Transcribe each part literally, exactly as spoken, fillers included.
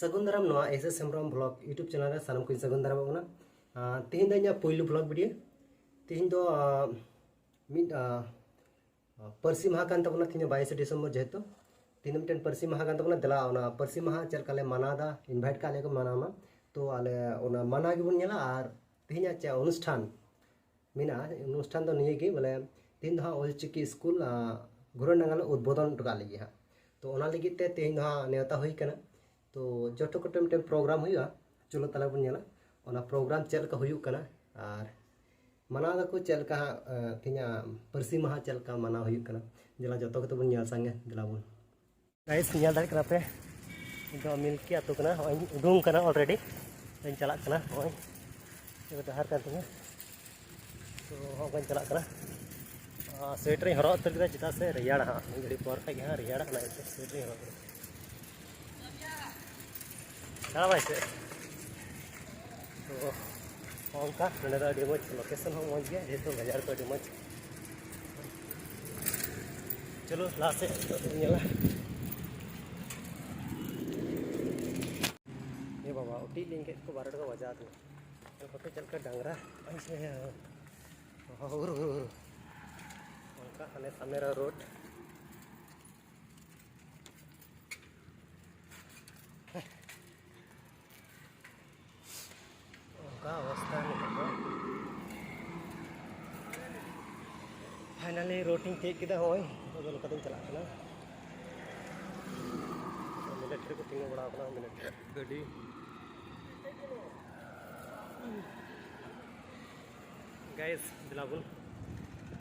ᱥᱟᱹᱜᱩᱱ ᱫᱟᱨᱟᱢ ᱱᱚᱣᱟ S S Hembrom vlog YouTube channel ᱨᱮ ᱥᱟᱱᱟᱢ ᱠᱚᱧ ᱥᱟᱹᱜᱩᱱ ᱫᱟᱨᱟᱢᱚᱜ ᱠᱟᱱᱟ᱾ ᱟᱸ, ᱛᱮᱦᱮᱧ ᱫᱚ ᱤᱧᱟᱹᱜ ᱯᱩᱭᱞᱩ ᱵᱷᱞᱚᱜ ᱵᱷᱤᱰᱤᱭᱳ᱾ ᱛᱮᱦᱮᱧ ᱫᱚ, ᱟᱸ, ᱢᱤᱫ, ᱟᱸ, ᱯᱟᱹᱨᱥᱤ ᱢᱟᱦᱟ ᱠᱟᱱ ᱛᱟᱵᱚᱱᱟ ᱛᱮᱦᱮᱧ ᱫᱚ ᱵᱟᱭᱤᱥᱮ ᱰᱤᱥᱮᱢᱵᱚᱨ ᱡᱮᱦᱮᱛᱩ᱾ ᱛᱮᱦᱮᱧ ᱫᱚ ᱢᱤᱫᱴᱮᱱ ᱯᱟᱹᱨᱥᱤ ᱢᱟᱦᱟ ᱠᱟᱱ ᱛᱟᱵᱚᱱᱟ᱾ ᱫᱮᱞᱟ ᱚᱱᱟ ᱯᱟᱹᱨᱥᱤ ᱢᱟᱦᱟ ᱪᱮᱫ ᱞᱮᱠᱟ ᱞᱮ ᱢᱟᱱᱟᱣ ᱮᱫᱟ, ᱤᱱᱵᱷᱟᱭᱤᱴ ᱠᱟᱜ ᱞᱮᱭᱟ ᱠᱚ ᱢᱟᱱᱟᱣ ᱢᱟ᱾ ᱛᱚ ᱟᱞᱮ ᱚᱱᱟ ᱢᱟᱱᱟ ᱜᱮᱵᱚᱱ ᱧᱮᱞᱟ ᱟᱨ ᱛᱮᱦᱮᱧᱟᱜ ᱪᱮᱫ ᱚᱱᱩᱥᱴᱷᱟᱱ ᱢᱮᱱᱟᱜᱼᱟ, ᱚᱱᱩᱥᱴᱷᱟᱱ ᱫᱚ ᱱᱤᱭᱟᱹ ᱜᱮ, ᱵᱚᱞᱮ, ᱛᱮᱦᱮᱧ ᱫᱚ ᱦᱟᱸᱜ ᱚᱞᱪᱤᱠᱤ ᱥᱠᱩᱞ, ᱟᱸ, ᱜᱷᱩᱨᱟᱹᱱᱰᱟᱸᱜᱟ ᱞᱮ ᱩᱫᱵᱳᱫᱚᱱ ᱦᱚᱴᱚ ᱠᱟᱜ ᱞᱟᱹᱜᱤᱫ ᱦᱟᱸᱜ᱾ ᱛᱚ ᱚᱱᱟ ᱞᱟᱹᱜᱤᱫ ᱛᱮ ᱛᱮᱦᱮᱧ ᱫᱚ ᱦᱟᱸᱜ ᱱᱮᱣᱛᱟ ᱦᱩᱭ ᱠᱟᱱᱟ᱾ ᱛᱚ ᱡᱚᱛᱚ ᱠᱚᱴᱷᱮᱱ ᱢᱤᱫᱴᱮᱱ ᱯᱨᱳᱜᱨᱟᱢ ᱦᱩᱭᱩᱜᱼᱟ, ᱪᱚᱞᱚ ᱛᱟᱦᱞᱮ ᱵᱚᱱ ᱧᱮᱞᱟ ᱚᱱᱟ ᱯᱨᱳᱜᱨᱟᱢ ᱪᱮᱫ ᱞᱮᱠᱟ ᱦᱩᱭᱩᱜ ᱠᱟᱱᱟ ᱟᱨ ᱢᱟᱱᱟᱣ ᱫᱟᱠᱚ ᱪᱮᱫ ᱞᱮᱠᱟ ᱦᱟᱸᱜ, ᱟᱸ, ᱛᱮᱦᱮᱧᱟᱜ ᱯᱟᱹᱨᱥᱤ ᱢᱟᱦᱟ ᱪᱮᱫ ᱞᱮᱠᱟ ᱢᱟᱱᱟᱣ ᱦᱩᱭᱩᱜ ᱠᱟᱱᱟ᱾ ᱫᱮᱞᱟ ᱡᱚᱛᱚ ᱠᱚᱛᱮ ᱵᱚᱱ ᱧᱮᱞ ᱥᱟᱸᱜᱮ, ᱫᱮᱞᱟ ᱵᱚᱱ᱾ ᱜᱟᱭᱤᱥ, ᱧᱮᱞ ᱫᱟᱲᱮᱭᱟᱜ ᱠᱟᱱᱟ ᱯᱮ, ᱤᱧ ᱫᱚ ᱢᱤᱞᱠᱤ ᱟᱹᱛᱩ ᱠᱟᱱᱟ᱾ ᱦᱚᱸᱜᱼᱚᱭ ᱤᱧ ᱩᱰᱩᱝ ᱠᱟᱱᱟ ᱚᱞᱨᱮᱰᱤ, ᱤᱧ ᱪᱟᱞᱟᱜ ᱠᱟᱱᱟ᱾ ᱦᱚᱸᱜᱼᱚᱭ ᱱᱤᱭᱟᱹ ᱰᱟᱦᱟᱨ ᱠᱟᱱ ᱛᱤᱧᱟᱹ, ᱛᱚ ᱦᱚᱸᱜᱼᱚᱭ ᱪᱟᱞᱟᱜ ᱠᱟᱱᱟ᱾ ᱟᱨ ᱥᱳᱭᱮᱴᱟᱨ ᱤᱧ ᱦᱚᱨᱚᱜ ᱩᱛᱟᱹᱨ ᱠᱮᱫᱟ, ᱪᱮᱫᱟᱜ ᱥᱮ ᱨᱮᱭᱟᱲᱟ ᱦᱟᱸᱜ, ᱢᱤᱫ ᱜᱷᱟᱹᱲᱤᱡ ᱯᱚᱨ ᱠᱷᱟᱡ ᱜᱮ ᱦᱟᱸᱜ ᱨᱮᱭᱟᱲᱟ, ᱚᱱᱟ ᱤᱭᱟᱹᱛᱮ ᱥᱳᱭᱮᱴᱟᱨ ᱤᱧ ᱦᱚᱨᱚᱜ ᱠᱮᱫᱟ᱾ ᱫᱟᱬᱟ ᱵᱟᱲᱟᱭ ᱥᱮ? ᱛᱚ ᱚᱱᱠᱟ ᱱᱚᱰᱮ ᱫᱚ ᱟᱹᱰᱤ ᱢᱚᱡᱽ, ᱞᱳᱠᱮᱥᱚᱱ ᱦᱚᱸ ᱢᱚᱡᱽ ᱜᱮᱭᱟ, ᱡᱮᱦᱮᱛᱩ ᱵᱟᱡᱟᱨ ᱠᱚ ᱟᱹᱰᱤ ᱢᱚᱡᱽ᱾ ᱪᱚᱞᱚ ᱞᱟᱦᱟ ᱥᱮᱫ ᱧᱮᱞᱟ᱾ ᱮ ᱵᱟᱵᱟ, ᱩᱴᱤᱡ ᱞᱤᱧ ᱠᱮᱫ ᱠᱚ, ᱵᱟᱨᱚ ᱴᱟᱠᱟ ᱵᱟᱡᱟᱣ ᱛᱤᱧᱟ᱾ ᱧᱮᱞ ᱠᱚᱯᱮ ᱪᱮᱫ ᱞᱮᱠᱟ ᱰᱟᱝᱨᱟ᱾ ᱚᱱᱠᱟ ᱦᱟᱱᱮ ᱥᱟᱢᱱᱮ ᱨᱮ ᱨᱳᱰ᱾ ᱚᱱᱠᱟ ᱚᱵᱚᱥᱛᱟ ᱱᱤᱛᱚᱜ ᱫᱚ᱾ ᱯᱷᱟᱭᱱᱟᱞᱤ ᱨᱳᱰ ᱤᱧ ᱛᱤᱭᱳᱜ ᱠᱮᱫᱟ᱾ ᱦᱚᱸᱜᱼᱚᱭ ᱱᱤᱛᱚᱜ ᱫᱚ ᱱᱚᱝᱠᱟ ᱛᱤᱧ ᱪᱟᱞᱟᱜ ᱠᱟᱱᱟ᱾ ᱢᱤᱞᱤᱴᱟᱨᱤ ᱠᱚ ᱛᱤᱸᱜᱩ ᱵᱟᱲᱟ ᱟᱠᱟᱱᱟ, ᱢᱤᱞᱤᱴᱟᱨᱤ ᱜᱟᱹᱰᱤ᱾ ᱜᱟᱭᱤᱥ, ᱫᱮᱞᱟ ᱵᱚᱱ᱾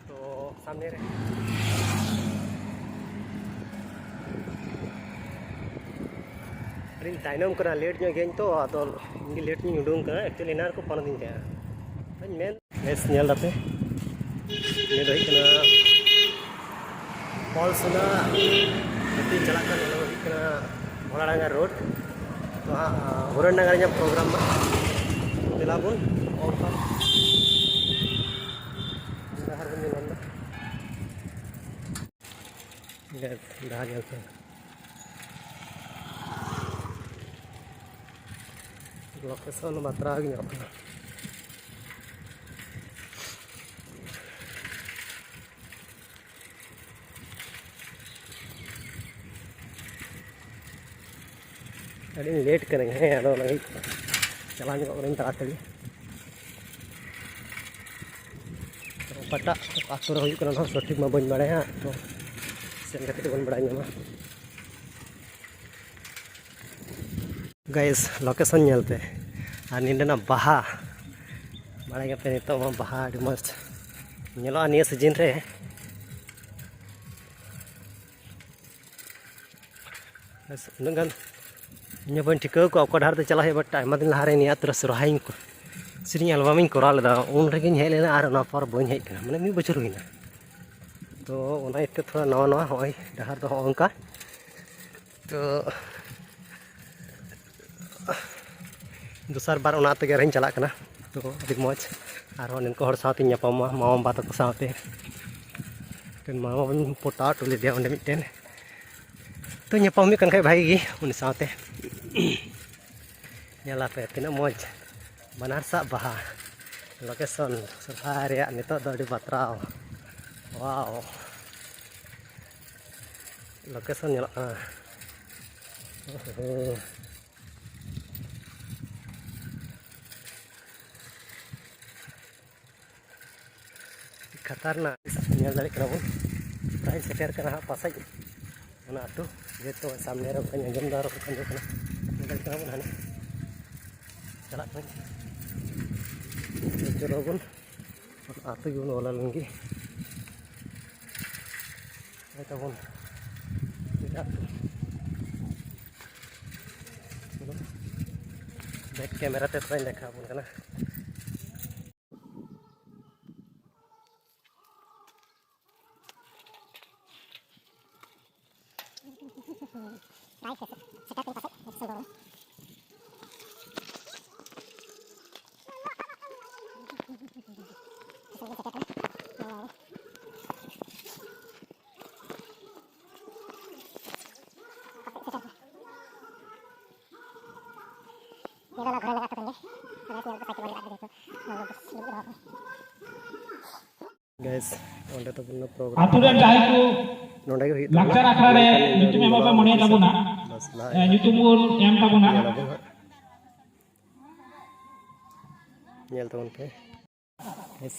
ᱛᱚ ᱥᱟᱢᱱᱮ ᱨᱮ ᱟᱹᱰᱤᱧ ᱛᱟᱭᱱᱚᱢ ᱠᱟᱱᱟ, ᱞᱮᱴ ᱧᱚᱜ ᱜᱤᱭᱟᱹᱧ ᱛᱚ, ᱟᱫᱚ ᱤᱧ ᱜᱮ ᱞᱮᱴ ᱧᱚᱜ ᱤᱧ ᱩᱰᱩᱝ ᱠᱟᱱᱟ᱾ ᱮᱠᱪᱩᱭᱮᱞᱤ ᱮᱱᱟᱱ ᱨᱮᱠᱚ ᱯᱷᱳᱱ ᱟᱹᱫᱤᱧ ᱛᱟᱦᱮᱸᱜᱼᱟ᱾ ᱜᱟᱭᱤᱥ, ᱧᱮᱞ ᱫᱟᱯᱮ, ᱱᱤᱭᱟᱹ ᱫᱚ ᱦᱩᱭᱩᱜ ᱠᱟᱱᱟ ᱚᱞ ᱥᱩᱱᱟ ᱜᱟᱛᱮ ᱪᱟᱞᱟᱜ ᱠᱟᱱ, ᱚᱱᱟ ᱫᱚ ᱦᱩᱭᱩᱜ ᱠᱟᱱᱟ ᱵᱷᱚᱲᱟᱰᱟᱸᱜᱟ ᱨᱳᱰ᱾ ᱛᱚ ᱦᱟᱸᱜ, ᱦᱩᱨᱟᱹᱱᱰᱟᱸᱜᱟ ᱨᱮ ᱤᱧᱟᱹᱜ ᱯᱨᱳᱜᱨᱟᱢ ᱢᱟ᱾ ᱫᱮᱞᱟ ᱵᱚᱱ ᱚᱞ ᱯᱟᱲ᱾ ᱰᱟᱦᱟᱨ ᱵᱚᱱ ᱧᱮᱞ ᱧᱟᱢ ᱮᱫᱟ᱾ ᱰᱟᱦᱟᱨ ᱧᱮᱞ ᱯᱮ᱾ ᱞᱳᱠᱮᱥᱚᱱ ᱵᱟᱛᱨᱟᱣ ᱜᱮ ᱧᱮᱞᱚᱜ ᱠᱟᱱᱟ᱾ ᱟᱹᱰᱤᱧ ᱞᱮᱴ ᱠᱟᱹᱱᱟᱹᱧ, ᱦᱮᱸ, ᱟᱫᱚ ᱚᱱᱟ ᱞᱟᱹᱜᱤᱫ ᱪᱟᱞᱟᱣ ᱧᱚᱜᱚᱜ ᱠᱟᱹᱱᱟᱹᱧ ᱛᱟᱲᱟᱛᱟᱲᱤ᱾ ᱚᱠᱟᱴᱟᱜ ᱟᱛᱳ ᱨᱮ ᱦᱩᱭᱩᱜ ᱠᱟᱱᱟ, ᱚᱱᱟ ᱦᱚᱸ ᱥᱚᱴᱷᱤᱠ ᱢᱟ ᱵᱟᱹᱧ ᱵᱟᱲᱟᱭᱟ ᱦᱟᱸᱜ, ᱛᱚ ᱥᱮᱱ ᱠᱟᱛᱮ ᱜᱮᱵᱚᱱ ᱵᱟᱲᱟᱭ ᱧᱟᱢᱟ᱾ ᱜᱟᱭᱥ, ᱞᱳᱠᱮᱥᱚᱱ ᱧᱮᱞ ᱯᱮ ᱟᱨ ᱱᱤᱰᱟᱹᱱᱟᱜ ᱵᱟᱦᱟ, ᱵᱟᱲᱟᱭ ᱜᱮᱯᱮ ᱱᱤᱛᱚᱜ ᱢᱟ ᱵᱟᱦᱟ ᱟᱹᱰᱤ ᱢᱚᱡᱽ ᱧᱮᱞᱚᱜᱼᱟ ᱱᱤᱭᱟᱹ ᱥᱤᱡᱤᱱ ᱨᱮ᱾ ᱵᱮᱥ, ᱩᱱᱟᱹᱜ ᱜᱟᱱ ᱤᱧ ᱦᱚᱸ ᱵᱟᱹᱧ ᱴᱷᱤᱠᱟᱹ ᱠᱚᱣᱟ ᱚᱠᱟ ᱰᱟᱦᱟᱨ ᱛᱮ ᱪᱟᱞᱟᱜ ᱦᱩᱭᱩᱜᱼᱟ, but ᱟᱭᱢᱟ ᱫᱤᱱ ᱞᱟᱦᱟ ᱨᱮ ᱱᱤᱭᱟᱹ ᱟᱹᱛᱩ ᱨᱮ ᱥᱚᱨᱦᱟᱭᱤᱧ ᱠᱚ-, ᱥᱮᱨᱮᱧ ᱟᱞᱵᱟᱢᱤᱧ ᱠᱚᱨᱟᱣ ᱞᱮᱫᱟ, ᱩᱱ ᱨᱮᱜᱮᱧ ᱦᱮᱡ ᱞᱮᱱᱟ ᱟᱨ ᱚᱱᱟ ᱯᱚᱨ ᱵᱟᱹᱧ ᱦᱮᱡ ᱠᱟᱱᱟ, ᱢᱟᱱᱮ ᱢᱤᱫ ᱵᱚᱪᱷᱚᱨ ᱦᱩᱭᱱᱟ᱾ ᱛᱚ ᱚᱱᱟ ᱤᱭᱟᱹᱛᱮ ᱛᱷᱚᱲᱟ ᱱᱟᱣᱟ ᱱᱟᱣᱟ ᱦᱚᱸᱜᱼᱚᱭ ᱰᱟᱦᱟᱨ ᱫᱚ ᱦᱚᱸᱜᱼᱚ ᱱᱚᱝᱠᱟ᱾ ᱛᱚ ᱫᱚᱥᱟᱨ ᱵᱟᱨ ᱚᱱᱟ ᱛᱮᱜᱮ ᱟᱨᱦᱚᱸᱧ ᱪᱟᱞᱟᱜ ᱠᱟᱱᱟ᱾ ᱛᱚ ᱟᱹᱰᱤ ᱢᱚᱡᱽ, ᱟᱨᱦᱚᱸ ᱱᱤᱝᱠᱟᱹ ᱦᱚᱲ ᱥᱟᱶᱛᱮᱧ ᱧᱟᱯᱟᱢᱟ, ᱢᱟᱢᱟ ᱵᱟᱵᱟ ᱛᱟᱠᱚ ᱥᱟᱶᱛᱮ᱾ ᱢᱤᱫᱴᱮᱱ ᱢᱟᱢᱟ ᱵᱟᱵᱟᱧ ᱯᱚᱴᱟᱣ ᱦᱚᱴᱚ ᱞᱮᱫᱮᱭᱟ ᱚᱸᱰᱮ ᱢᱤᱫᱴᱮᱱ᱾ ᱛᱚ ᱧᱟᱯᱟᱢ ᱦᱩᱭᱩᱜ ᱠᱟᱱ ᱠᱷᱟᱡ ᱵᱷᱟᱜᱤ ᱜᱮ ᱩᱱᱤ ᱥᱟᱶᱛᱮ᱾ ᱧᱮᱞᱟᱯᱮ ᱛᱤᱱᱟᱹᱜ ᱢᱚᱡᱽ ᱵᱟᱱᱟᱨᱥᱟᱜ ᱵᱟᱦᱟ᱾ ᱞᱳᱠᱮᱥᱚᱱ ᱥᱚᱨᱦᱟᱭ ᱨᱮᱭᱟᱜ ᱱᱤᱛᱚᱜ ᱫᱚ ᱟᱹᱰᱤ ᱵᱟᱛᱨᱟᱣ᱾ ᱣᱟᱣ, ᱞᱳᱠᱮᱥᱚᱱ ᱧᱮᱞᱚᱜ ᱠᱟᱱᱟ᱾ ᱦᱩᱸ᱾ ᱠᱷᱟᱛᱟᱨᱱᱟᱠ ᱧᱮᱞ ᱫᱟᱲᱮᱭᱟᱜ ᱠᱟᱱᱟ ᱵᱚᱱ᱾ ᱯᱨᱟᱭ ᱥᱮᱴᱮᱨ ᱠᱟᱱᱟ ᱦᱟᱸᱜ ᱯᱟᱥᱮᱡ ᱚᱱᱟ ᱟᱹᱛᱩ, ᱡᱮᱦᱮᱛᱩ ᱥᱟᱢᱱᱮ ᱨᱮ ᱚᱱᱠᱟᱧ ᱟᱸᱡᱚᱢ ᱮᱫᱟ ᱟᱨ ᱚᱱᱠᱟᱧ ᱧᱮᱞ ᱠᱟᱱᱟ᱾ ᱧᱮᱞ ᱫᱟᱲᱮᱭᱟᱜ ᱠᱟᱱᱟ ᱵᱚᱱ ᱦᱟᱱᱮ ᱪᱟᱞᱟᱜ ᱠᱟᱹᱱᱟᱹᱧ᱾ ᱪᱚᱞᱚ ᱵᱚᱱ ᱟᱹᱛᱩ ᱜᱮᱵᱚᱱ ᱚᱞᱟ ᱞᱮᱱ ᱜᱮ᱾ ᱦᱳᱭ ᱛᱟᱵᱚᱱ ᱮᱴᱟᱜ ᱟᱹᱛᱩ᱾ ᱪᱚᱞᱚ, ᱵᱮᱠ ᱠᱮᱢᱮᱨᱟ ᱛᱮ ᱛᱷᱚᱲᱟᱧ ᱫᱮᱠᱷᱟᱣ ᱟᱵᱚᱱ ᱠᱟᱱᱟ᱾ ᱜᱟᱭᱤᱥ, ᱚᱸᱰᱮ ᱫᱚ ᱯᱩᱨᱟᱹ ᱯᱨᱳᱜᱨᱟᱢ ᱟᱛᱳ ᱨᱮᱱ ᱡᱟᱦᱟᱸᱭ ᱠᱚ ᱱᱚᱸᱰᱮ ᱜᱮ ᱦᱩᱭᱩᱜ ᱛᱟᱵᱚᱱᱟ᱾ ᱞᱟᱠᱪᱟᱨ ᱟᱠᱷᱲᱟ ᱨᱮ ᱧᱤᱫᱟᱹ ᱧᱩᱛᱩᱢ ᱮᱢ ᱟᱯᱮ ᱢᱚᱱᱮᱭ ᱛᱟᱵᱚᱱᱟ᱾ ᱵᱟᱥ ᱞᱟᱦᱟ ᱮ, ᱧᱩᱛᱩᱢ ᱵᱚᱱ ᱮᱢ ᱛᱟᱵᱚᱱᱟ᱾ ᱧᱮᱞ ᱟᱵᱚᱱ ᱦᱟᱸᱜ᱾ ᱧᱮᱞ ᱛᱟᱵᱚᱱ ᱯᱮ᱾ ᱵᱮᱥ᱾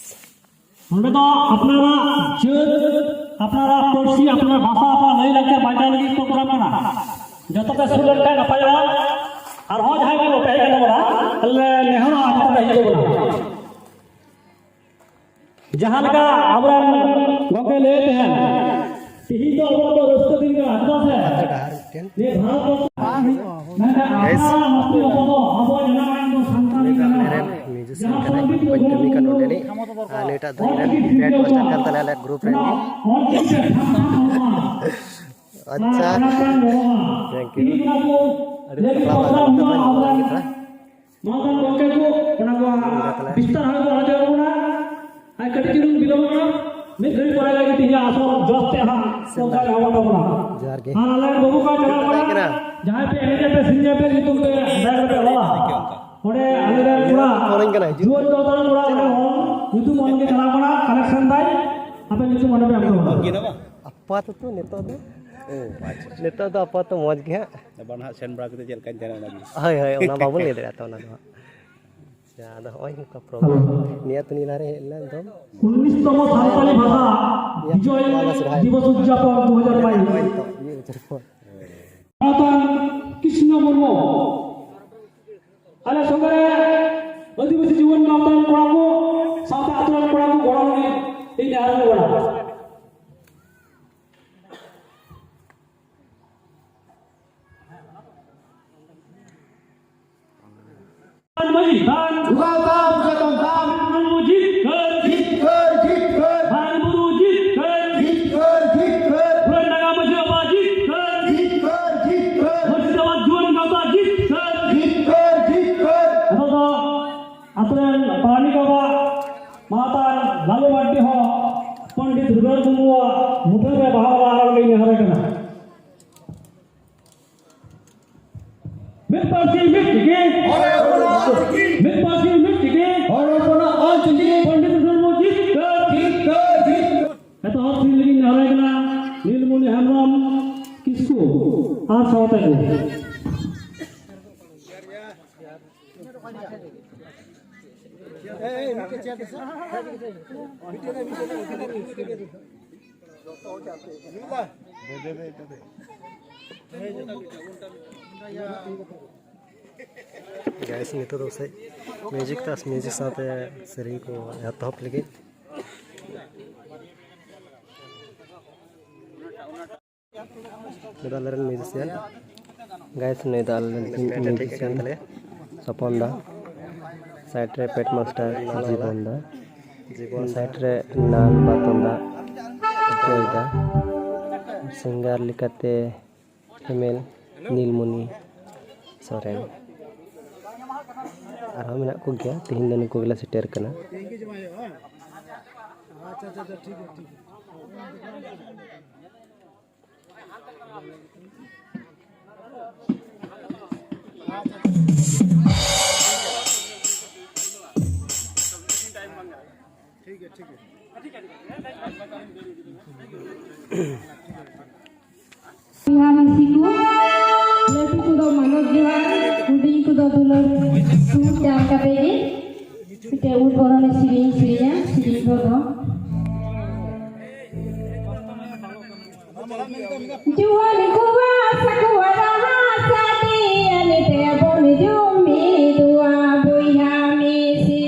ᱱᱚᱸᱰᱮ ᱫᱚ ᱟᱯᱱᱟᱨᱟᱜ ᱡᱟᱹᱛ, ᱟᱯᱱᱟᱨᱟᱜ ᱯᱟᱹᱨᱥᱤ, ᱟᱯᱱᱟᱨᱟᱜ ᱵᱷᱟᱥᱟ, ᱟᱯᱱᱟᱨ ᱞᱟᱹᱭ ᱞᱟᱠᱪᱟᱨ ᱵᱟᱧᱪᱟᱣ ᱞᱟᱹᱜᱤᱫ ᱯᱨᱳᱜᱨᱟᱢ ᱠᱟᱱᱟ᱾ ᱡᱚᱛᱚ ᱯᱮ ᱥᱩᱨ ᱞᱮᱱᱠᱷᱟᱱ ᱱᱟᱯᱟᱭᱚᱜᱼᱟ᱾ ᱟᱨᱦᱚᱸ ᱡᱟᱦᱟᱸᱭ ᱠᱚ ᱯᱮ ᱦᱮᱡ ᱟᱠᱟᱱ ᱛᱟᱵᱚᱱᱟ, ᱟᱞᱮ ᱞᱮ ᱱᱮᱦᱚᱨᱚᱜᱼᱟ ᱡᱚᱛᱚ ᱯᱮ ᱦᱤᱡᱩᱜ ᱛᱟᱵᱚᱱᱟ᱾ ᱡᱟᱦᱟᱸ ᱞᱮᱠᱟ ᱟᱵᱚᱨᱮᱱ ᱜᱚᱢᱠᱮ ᱞᱟᱹᱭ ᱛᱟᱦᱮᱸᱱ, ᱛᱮᱦᱮᱧ ᱫᱚ ᱟᱵᱚᱣᱟᱜ ᱫᱚ ᱨᱟᱹᱥᱠᱟᱹ ᱫᱤᱱ ᱠᱟᱱᱟ, ᱪᱮᱫᱟᱜ ᱥᱮ ᱰᱟᱦᱟᱨ ᱢᱤᱫᱴᱮᱱ᱾ ᱱᱤᱭᱟᱹ ᱵᱷᱟᱨᱚᱛ ᱵᱚᱨᱥᱚ ᱵᱟᱝ ᱦᱩᱭᱩᱜᱼᱟ᱾ ᱢᱮᱱᱠᱷᱟᱱ ᱜᱟᱭᱤᱥ, ᱟᱯᱱᱟᱨᱟᱜ ᱟᱹᱛᱩ ᱟᱵᱚ ᱫᱚ ᱟᱵᱚᱣᱟᱜ ᱡᱟᱱᱟᱢ ᱟᱲᱟᱝ ᱫᱚ ᱥᱟᱱᱛᱟᱲᱤ ᱱᱤᱛᱚᱜ ᱠᱟᱱᱟ᱾ ᱟᱞᱮᱨᱮᱱ ᱢᱤᱭᱩᱡᱤᱥᱤᱭᱟᱱ ᱡᱟᱦᱟᱸ ᱠᱟᱱᱟᱭ, ᱥᱚᱝᱜᱤᱛ ᱠᱚᱧ ᱠᱟᱹᱢᱤ ᱠᱟᱱ ᱱᱚᱰᱮᱱᱤᱡ᱾ ᱟᱨ ᱱᱤᱭᱟᱹᱴᱟᱜ ᱫᱚ ᱤᱧ ᱨᱮᱱ ᱵᱮᱱᱰ ᱢᱟᱥᱴᱟᱨ ᱠᱟᱱ ᱛᱟᱞᱮᱭᱟ ᱟᱞᱮ ᱜᱨᱩᱯ ᱨᱮᱱ᱾ ᱟᱪᱪᱷᱟ, ᱛᱷᱮᱝᱠ ᱭᱩ᱾ ᱟᱹᱰᱤ ᱥᱟᱯᱲᱟᱣ ᱞᱟᱜᱟᱣ ᱠᱟᱛᱮ ᱵᱟᱹᱧ ᱧᱟᱢ ᱠᱮᱫᱟ᱾ ᱢᱟᱱᱚᱛᱟᱱ ᱜᱚᱢᱠᱮ ᱠᱚ ᱚᱱᱟ ᱠᱚ ᱵᱤᱥᱛᱟᱨ ᱦᱟᱸᱜ ᱠᱚ ᱟᱸᱡᱚᱢ ᱵᱚᱱᱟ᱾ ᱟᱨ ᱠᱟᱹᱴᱤᱡ ᱪᱩᱞᱩᱝ ᱵᱤᱞᱚᱢ ᱠᱟᱱᱟ, ᱢᱤᱫ ᱜᱷᱟᱹᱲᱤᱡ ᱯᱚᱨᱮ ᱜᱮ ᱛᱮᱦᱮᱧᱟᱜ ᱟᱥᱚᱞ ᱡᱚᱥ ᱛᱮ ᱦᱟᱸᱜ ᱥᱮᱱ ᱚᱱᱠᱟ ᱜᱮ ᱦᱚᱦᱚ ᱛᱟᱵᱚᱱᱟ᱾ ᱡᱚᱦᱟᱨ ᱜᱮ᱾ ᱟᱨ ᱟᱞᱮ ᱨᱮᱱ ᱵᱟᱹᱵᱩ ᱠᱚ ᱪᱟᱞᱟᱣ ᱠᱟᱱᱟ, ᱠᱟᱱᱟ᱾ ᱡᱟᱦᱟᱸᱭ ᱯᱮ ᱮᱱᱮᱡ ᱯᱮ ᱥᱮᱨᱮᱧ ᱯᱮ ᱧᱩᱛᱩᱢ ᱯᱮ ᱫᱟᱭᱟ ᱠᱟᱛᱮ ᱚᱞᱟ᱾ ᱚᱸᱰᱮ ᱟᱞᱮ ᱨᱮᱱ ᱠᱚᱲᱟ ᱯᱷᱳᱱ ᱟᱹᱧ ᱠᱟᱱᱟ, ᱦᱤᱡᱩᱜ᱾ ᱡᱩᱣᱟᱹᱱ ᱠᱚ ᱛᱟᱞᱟᱝ ᱠᱚᱲᱟ ᱚᱸᱰᱮ ᱚᱞ ᱧᱩᱛᱩᱢ ᱚᱞ ᱜᱮ ᱪᱟᱞᱟᱣ ᱠᱟᱱᱟ, ᱠᱟᱞᱮᱠᱥᱚᱱ ᱫᱟᱭ, ᱟᱯᱮ ᱧᱩᱛᱩᱢ ᱚᱸᱰᱮ ᱯᱮ ᱮᱢ ᱦᱚᱴᱚ ᱠᱟᱜᱼᱟ᱾ ᱟᱯᱟᱛᱚᱛᱚ ᱱᱤᱛᱚᱜ ᱫᱚ, ᱚ, ᱟᱪᱪᱷᱟ᱾ ᱱᱤᱛᱚᱜ ᱫᱚ ᱟᱯᱟᱛᱚᱛᱚ ᱢᱚᱡᱽ ᱜᱮ ᱦᱟᱸᱜ᱾ ᱟᱵᱟᱨ ᱱᱟᱦᱟᱜ ᱥᱮᱱ ᱵᱟᱲᱟ ᱠᱟᱛᱮ ᱪᱮᱫ ᱞᱮᱠᱟᱧ ᱛᱟᱦᱮᱱᱟ ᱚᱱᱟ ᱜᱮ᱾ ᱦᱳᱭ, ᱦᱳᱭ, ᱚᱱᱟ ᱵᱟᱵᱚᱱ ᱞᱟᱹᱭ ᱫᱟᱲᱮᱭᱟᱜᱼᱟ ᱛᱚ, ᱚᱱᱟ ᱫᱚ ᱦᱟᱸᱜ᱾ ᱟᱪᱪᱷᱟ, ᱟᱫᱚ ᱦᱚᱸᱜᱼᱚᱭ ᱱᱚᱝᱠᱟ ᱯᱨᱳᱜᱨᱟᱢ᱾ ᱦᱮᱞᱳ᱾ ᱱᱤᱭᱟᱹ ᱛᱚ ᱱᱤᱭᱟᱹ ᱞᱟᱦᱟ ᱨᱮ ᱦᱮᱡ ᱞᱮᱱᱟ ᱮᱠᱫᱚᱢ᱾ ᱩᱱᱤᱥ ᱛᱚᱢᱚ ᱥᱟᱱᱛᱟᱲᱤ ᱵᱷᱟᱥᱟ ᱱᱤᱭᱟᱹ ᱵᱤᱡᱚᱭ ᱵᱟᱝᱞᱟ ᱥᱚᱨᱦᱟᱭ᱾ ᱫᱤᱵᱚᱥ ᱩᱫᱽᱡᱟᱯᱚᱱ ᱫᱩ ᱦᱟᱡᱟᱨ ᱵᱟᱭᱤᱥ᱾ ᱦᱳᱭ ᱛᱚ, ᱤᱭᱟᱹ ᱩᱪᱟᱹᱲ ᱠᱚ᱾ ᱥᱟᱶᱛᱟ ᱠᱨᱤᱥᱱᱚ ᱢᱩᱨᱢᱩ᱾ ᱟᱞᱮ ᱥᱚᱸᱜᱮ ᱨᱮ ᱟᱹᱫᱤᱵᱟᱹᱥᱤ ᱡᱩᱣᱟᱹᱱ ᱜᱟᱶᱛᱟ ᱨᱮᱱ ᱠᱚᱲᱟ ᱠᱚ, ᱥᱟᱶᱛᱮ ᱟᱹᱛᱩ ᱨᱮᱱ ᱠᱚᱲᱟ ᱠᱚ ᱜᱚᱲᱚ ᱞᱟᱹᱜᱤᱫ ᱤᱧ ᱱᱮᱦᱚᱨ ᱠᱟᱱᱟ᱾ ᱢᱟᱹᱡᱷᱤ ᱫᱷᱟᱱ ᱡᱚᱜᱟᱣ ᱫᱟᱢ, ᱡᱚᱛᱚᱱ ᱫᱟᱢ᱾ ᱢᱟᱹᱱ ᱵᱩᱨᱩ ᱡᱤᱛᱠᱟᱹᱨ᱾ ᱡᱤᱛᱠᱟᱹᱨ, ᱡᱤᱛᱠᱟᱹᱨ᱾ ᱢᱟᱹᱱ ᱵᱩᱨᱩ ᱡᱤᱛᱠᱟᱹᱨ᱾ ᱡᱤᱛᱠᱟᱹᱨ, ᱡᱤᱛᱠᱟᱹᱨ᱾ ᱯᱩᱨᱟᱹ ᱱᱟᱜᱟᱢ ᱢᱟᱹᱡᱷᱤ ᱵᱟᱵᱟ ᱡᱤᱛᱠᱟᱹᱨ᱾ ᱡᱤᱛᱠᱟᱹᱨ, ᱡᱤᱛᱠᱟᱹᱨ᱾ ᱢᱩᱨᱥᱤᱫᱟᱵᱟᱫ ᱡᱩᱣᱟᱹᱱ ᱜᱟᱶᱛᱟ ᱡᱤᱛᱠᱟᱹᱨ᱾ ᱡᱤᱛᱠᱟᱹᱨ, ᱡᱤᱛᱠᱟᱹᱨ᱾ ᱟᱵᱚ ᱫᱚ ᱟᱛᱳ ᱨᱮᱱ ᱯᱟᱨᱟᱱᱤᱠ ᱵᱟᱵᱟ, ᱢᱟᱦᱟᱛᱟᱱ ᱞᱟᱞᱩ ᱢᱟᱨᱰᱤ ᱦᱚᱸ ᱯᱚᱱᱰᱤᱛ ᱨᱚᱜᱷᱩᱱᱟᱛᱷ ᱢᱩᱨᱢᱩᱣᱟᱜ ᱢᱩᱴᱷᱟᱹᱱ ᱨᱮ ᱵᱟᱦᱟ ᱢᱟᱞᱟ ᱟᱨᱟᱣ ᱞᱟᱹᱜᱤᱫ ᱱᱮᱦᱚᱨᱮ ᱠᱟᱱᱟ᱾ ᱢᱤᱫ ᱯᱟᱹᱨᱥᱤ ᱢᱤᱫ ᱪᱤᱠᱤ᱾ ᱦᱚᱲ ᱦᱚᱯᱚᱱᱟᱜ ᱚᱞ ᱪᱤᱠᱤ᱾ ᱢᱤᱫ ᱯᱟᱹᱨᱥᱤ ᱢᱤᱫ ᱪᱤᱠᱤ᱾ ᱦᱚᱲ ᱦᱚᱯᱚᱱᱟᱜ ᱚᱞ ᱪᱤᱠᱤ᱾ ᱯᱚᱱᱰᱤᱛ ᱨᱚᱜᱷᱩᱱᱟᱛᱷ ᱢᱩᱨᱢᱩ ᱡᱤᱛᱠᱟᱹᱨ᱾ ᱡᱤᱛᱠᱟᱹᱨ, ᱡᱤᱛᱠᱟᱹᱨ᱾ ᱮᱛᱚᱦᱚᱵ ᱥᱮᱨᱮᱧ ᱞᱟᱹᱜᱤᱫ ᱱᱮᱦᱚᱨᱟᱭ ᱠᱟᱱᱟ ᱱᱤᱞᱢᱚᱱᱤ ᱦᱮᱢᱵᱨᱚᱢ ᱠᱤᱥᱠᱩ ᱟᱨ ᱥᱟᱶᱛᱟ ᱠᱚ᱾ ᱜᱟᱭᱥ, ᱱᱤᱛᱚᱜ ᱫᱚ ᱥᱮ ᱢᱤᱭᱩᱡᱤᱠ ᱛᱟᱥ ᱢᱤᱭᱩᱡᱤᱠ ᱥᱟᱶᱛᱮ ᱥᱮᱨᱮᱧ ᱠᱚ ᱮᱛᱚᱦᱚᱵ ᱞᱟᱹᱜᱤᱫ᱾ ᱱᱩᱭ ᱫᱚ ᱟᱞᱮᱨᱮᱱ ᱢᱤᱭᱩᱡᱤᱥᱤᱭᱟᱱ᱾ ᱜᱟᱭᱥ, ᱱᱩᱭ ᱫᱚ ᱟᱞᱮᱨᱮᱱ ᱢᱤᱭᱩᱡᱤᱥᱤᱭᱟᱱ ᱛᱟᱞᱮ, ᱥᱚᱯᱚᱱ ᱫᱟ᱾ ᱥᱟᱭᱤᱰ ᱨᱮ ᱯᱮᱴ ᱢᱟᱥᱴᱟᱨ ᱡᱤᱵᱚᱱ ᱫᱟ᱾ ᱡᱤᱵᱚᱱ ᱥᱟᱭᱤᱰ ᱨᱮ ᱱᱟᱞ ᱵᱟᱛᱚᱱ ᱫᱟ, ᱚᱡᱚᱭ ᱫᱟ᱾ ᱥᱤᱝᱜᱟᱨ ᱞᱮᱠᱟᱛᱮ ᱯᱷᱤᱢᱮᱞ ᱱᱤᱞᱢᱚᱱᱤ ᱥᱚᱨᱮᱱ᱾ ᱟᱨᱦᱚᱸ ᱢᱮᱱᱟᱜ ᱠᱚᱜᱮᱭᱟ, ᱛᱮᱦᱮᱧ ᱫᱚ ᱱᱩᱠᱩ ᱜᱮᱞᱮ ᱥᱮᱴᱮᱨ ᱠᱟᱱᱟ᱾ ᱵᱚᱭᱦᱟ ᱢᱤᱥᱤ ᱠᱚ, ᱞᱟᱹᱴᱩ ᱠᱚᱫᱚ ᱢᱟᱱᱚᱛ ᱡᱚᱦᱟᱨ, ᱦᱩᱰᱤᱧ ᱠᱚᱫᱚ ᱫᱩᱞᱟᱹᱲ ᱥᱩᱨ ᱪᱟᱞ ᱠᱟᱛᱮ ᱜᱮ ᱢᱤᱫᱴᱮᱡ ᱩᱫ ᱵᱚᱨᱚᱱ ᱥᱮᱨᱮᱧ ᱥᱮᱨᱮᱧᱟ, ᱥᱮᱨᱮᱧ ᱫᱚ ᱫᱚ᱾ ᱡᱩᱣᱟᱹᱱ ᱠᱚᱣᱟ ᱥᱟᱠᱣᱟ ᱨᱟᱦᱟ ᱥᱟᱰᱮᱭᱟ, ᱱᱤᱛ ᱵᱚᱱ ᱡᱩᱢᱤᱫᱚᱜᱼᱟ ᱵᱚᱭᱦᱟ ᱢᱤᱥᱤ᱾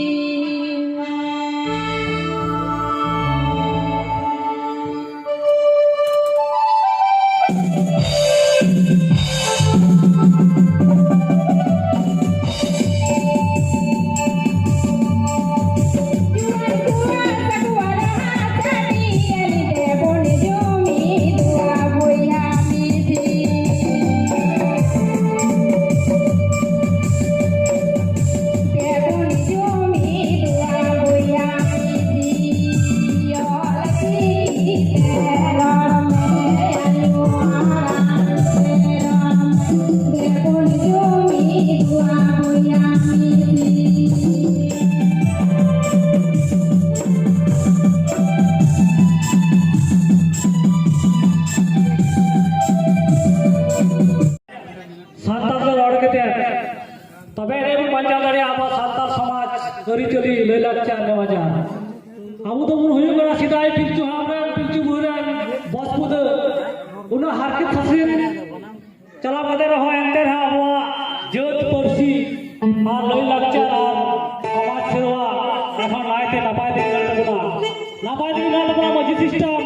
ᱱᱟᱯᱟᱭ ᱛᱮᱜᱮ ᱢᱮᱱᱟᱜ ᱛᱟᱵᱚᱱᱟ ᱢᱟᱹᱡᱷᱤ system,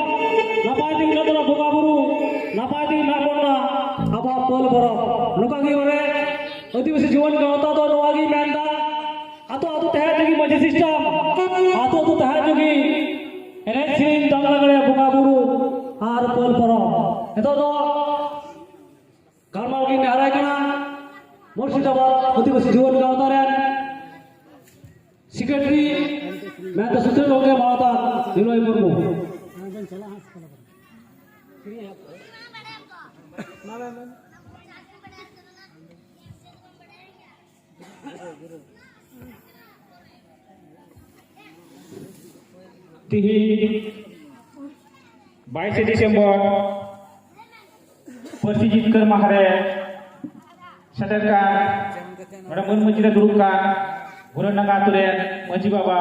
ᱱᱟᱯᱟᱭ ᱛᱮᱜᱮ ᱢᱮᱱᱟᱜ ᱛᱟᱵᱚᱱᱟ ᱵᱚᱸᱜᱟ ᱵᱩᱨᱩ, ᱱᱟᱯᱟᱭ ᱛᱮᱜᱮ ᱢᱮᱱᱟᱜ ᱵᱚᱱᱟ ᱟᱵᱚᱣᱟᱜ ᱯᱟᱹᱞ ᱯᱚᱨᱚᱵᱽ᱾ ᱱᱚᱝᱠᱟ ᱜᱮ ᱢᱟᱱᱮ ᱟᱹᱫᱤᱵᱟᱹᱥᱤ ᱡᱩᱣᱟᱹᱱ ᱜᱟᱶᱛᱟ ᱫᱚ ᱱᱚᱣᱟ ᱜᱮ ᱢᱮᱱᱫᱟ, ᱟᱛᱳ ᱟᱛᱳ ᱛᱟᱦᱮᱸ ᱛᱮᱜᱮ ᱢᱟᱹᱡᱷᱤ system, ᱟᱛᱳ ᱟᱛᱳ ᱛᱟᱦᱮᱸ ᱛᱮᱜᱮ ᱮᱱᱮᱡ ᱥᱮᱨᱮᱧ ᱫᱚᱝ ᱞᱟᱜᱽᱲᱮ ᱵᱚᱸᱜᱟ ᱵᱩᱨᱩ ᱟᱨ ᱯᱟᱹᱞ ᱯᱚᱨᱚᱵᱽ᱾ ᱱᱤᱛᱚᱜ ᱫᱚ ᱜᱟᱞᱢᱟᱨᱟᱣ ᱞᱤᱧ ᱱᱮᱦᱚᱨᱟᱭ ᱠᱟᱱᱟ ᱢᱩᱨᱥᱤᱫᱟᱵᱟᱫᱽ ᱟᱹᱫᱤᱵᱟᱹᱥᱤ ᱡᱩᱣᱟᱹᱱ ᱜᱟᱶᱛᱟ ᱨᱮᱱ secretary ᱢᱮᱱᱛᱮ ᱥᱩᱥᱤᱞ ᱜᱚᱢᱠᱮ ᱢᱟᱱᱚᱛᱟᱱ ᱱᱤᱞᱚᱭ ᱢᱩᱨᱢᱩ᱾ ᱛᱤᱦᱤᱧ ᱵᱟᱭᱤᱥᱮ ᱰᱤᱥᱮᱢᱵᱚᱨ ᱯᱟᱹᱨᱥᱤ ᱡᱤᱛᱠᱟᱹᱨ ᱢᱟᱦᱟ ᱨᱮ ᱥᱮᱴᱮᱨ ᱠᱟᱱ ᱱᱚᱰᱮ ᱢᱟᱹᱱ ᱢᱟᱹᱡᱷᱤ ᱨᱮ ᱫᱩᱲᱩᱵ ᱠᱟᱱ ᱜᱩᱨᱟᱹᱱᱰᱟᱸᱜᱟ ᱟᱛᱳ ᱨᱮᱱ ᱢᱟᱹᱡᱷᱤ ᱵᱟᱵᱟ,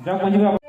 ᱡᱚᱜᱽ ᱢᱟᱹᱡᱷᱤ ᱵᱟᱵᱟ,